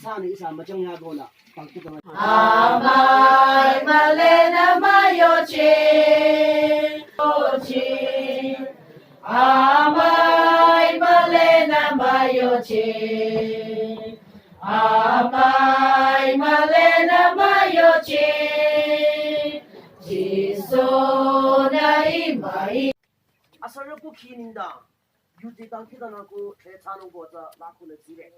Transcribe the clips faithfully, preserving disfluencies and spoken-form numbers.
Sani isa machang ya gona. Amai malena mayoche, oche. Amai malena mayoche. Amai malena mayoche. Jisu na imai. Asarü kukhi nengdang, yuti dangkhidangnang ko thre thsanung ko tsü la ko le tsire.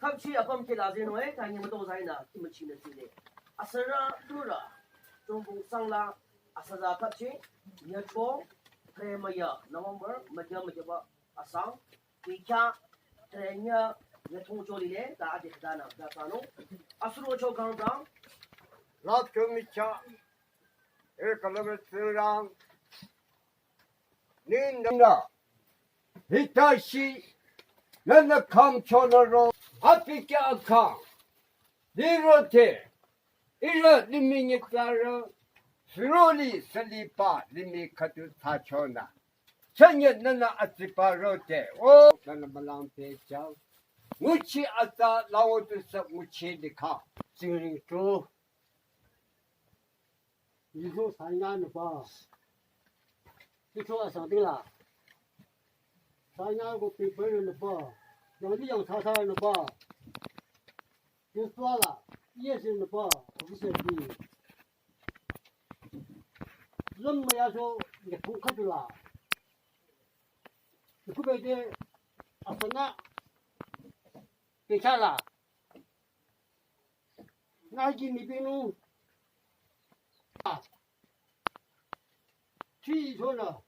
Khapchi apüm kila zeno e, ta nyi müto zaina, kimchi ne tsire. Asarü turü, Jungpung Sangla, asaza khapchi, nyacho, thre maya, November, maya maya ba, asang, kikya, thre nya, nyathong choli le, ta adi khadana, ta tsano. Asuro cho kang tang. Lat kyo micha, e kalame tsirang, Ninda, hitashi, nana kam chonaro, apikya akang, lirote, ira limi nyitara, siroli salipa limi katu tachona. Chanya nana atipa rote, o, nana malang pechang. Nguchi ata lawo tu sa nguchi dikha, singring tu. Yiso sanya napa. Yiso asang dila. Sanya ko people napa. Yang di yang sasa napa. Yuswa la. Yes napa. Officer di. Lum maya so ya kung katula. Ku bede asana. Pechala. Nagi ni binu. Ah. Chi chona.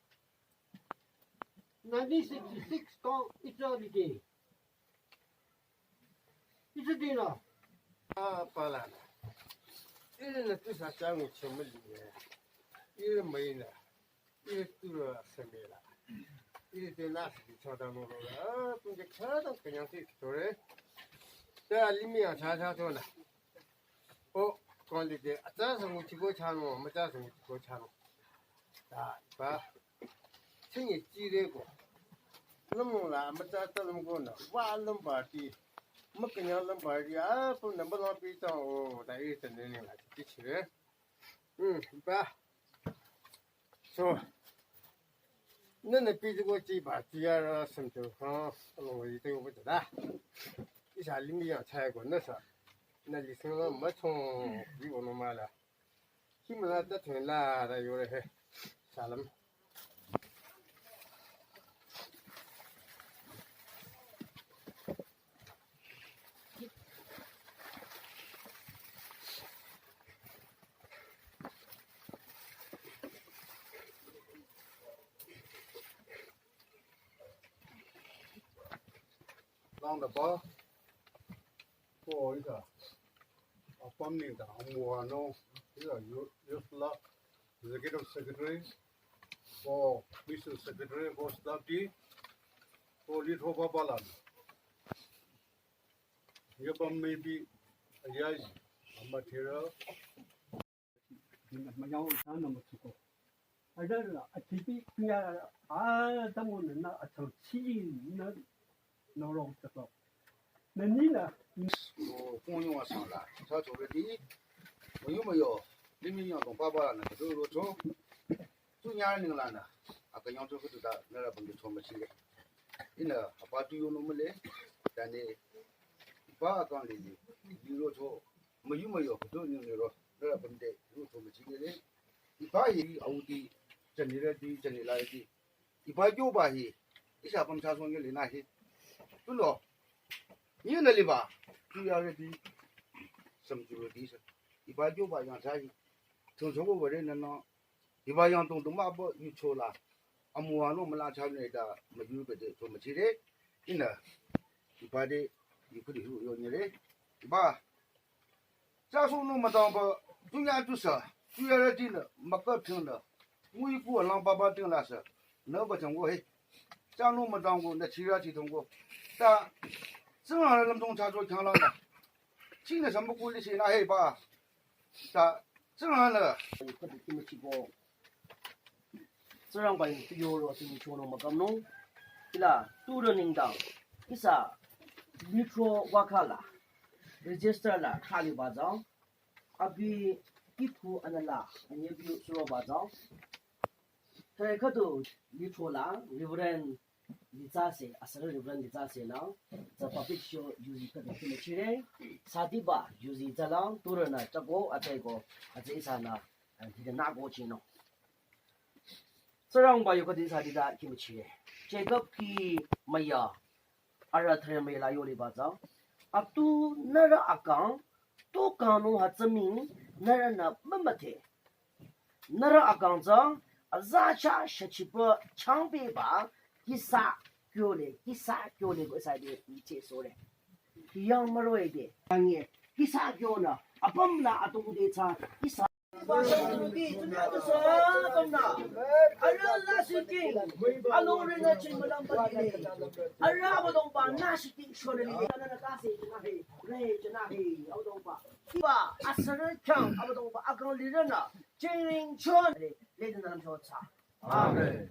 Nineteen sixty-six ko ito dike. Ito dina. Ah, pala. Iri na tu sa chang chemeli. Iri maina. Iri tu ra semela. Iri te na si chang da no la. Tun je kha da kanyang si tore. Ta limi ya cha cha to na. O, kong li de, a tsa sa ngu chi ko cha no, ma tsa sa ngu chi ko cha no. Ta, ba. Chingi chi de ko. Lum la, ma tsa ta lum ko na. Wa lum ba ti. Ma kanyang lum ba ti. A, pu na ba la pi ta o, ta iri ta ne ne la. Ti chi de. Hmm, ba. So, nana piji ko chi ba chi ya ra sam tu ha, lo yi te ko ta. Isa limi ya chai ko na sa. Na li sing la ma chong, yi ko no ma la. Ki ma la ta thun la da yo re he. Salam. Lang da ba. Ko ita. Apam ni da amwa no. Ita yu-, yusla. Executive Secretary. Ko Mission Secretary. Ko staff di. Ko litho ba balan. Yabam maybe. Ayai. Amathera. Mayao sana matuko. Ada la, a T P nya, a, tamo na, na, a chang chi na, no rong tako. Na ni na. Ko, ko yo wa sang la. Sa to re di. Mo yo mo yo. Ni mi yo dong pa ba na, do ro to. Tu nya ni la na. A ka yo to ku tu da, na la bang to ma chi le. Ina, a pa tu yo no mo le. Da ne. Ba ka le ni. Ni ro to. Mayu mayo, do nyu nyu ro, do la pam de, ru to ma chi de le. Iba hi, au di, chani ra di, chani la di. Iba yo ba hi, isa pam cha song ye le na hi. Tu lo. Ni na li ba, tu ya re di, sam ju ro di sa. Iba yo ba yang cha hi. Chung chung wo re na na. Iba yang tong tong ma bo yu cho la. Amu wa no ma la cha ne da, ma yu be de, to ma chi de. Ina. Iba de, yu ku di hu yo ni le. Iba. Cha song no ma dang ba, tu nya tu sa, tu ya ra di na, ma ka ping na. Mu yi ku lang ba ba ting la sa. Na ba chang wo he. Cha no ma dang wo, na chi ra chi tong wo. Ta, zeng la lam dong cha zo chang la na. Chi na sam bu ku li chi na he ba. Ta, zeng la na. Tsingrangba yu tu yoro tu ni chono makamno. Ila, tu ro ningdang. Isa, Lithro wakhala, register la khaliba zang, abi kithu anala, anyebiu suroba zang. Tare khüdu lithro la, Reverend Litsase, asarü Reverend Litsase la, the public show yuzi khüdu kümüchire, sadiba yuzi zalang, turana chako, atego, ate isana, and the nago chino. Tsingrangba yu khüdu sadida kümüchire. Jacob ki maya, ara thre mela yoliba zang. Atu nührü akang, tu kangnung hütsüming, nührünü mümüdhe. Nührü akang tsü, azacha shachipa changpeba, kisa kyole, kisa kyole ko sade iche sore. Yang maroide, ange, kisa kyona, apüm la atungde tsü, kisa. Ba shang tuki, tunya tu sa, pamna. Ara la shiki, alo re na ching malam pa dile. Ara Abüdongba na shiki shona dile. Na na ka se na he, re na he, Abüdongba. Ba, asarü khyang, Abüdongba, akang lirana, ching ring chon, le, le na lam chon sa. Amen.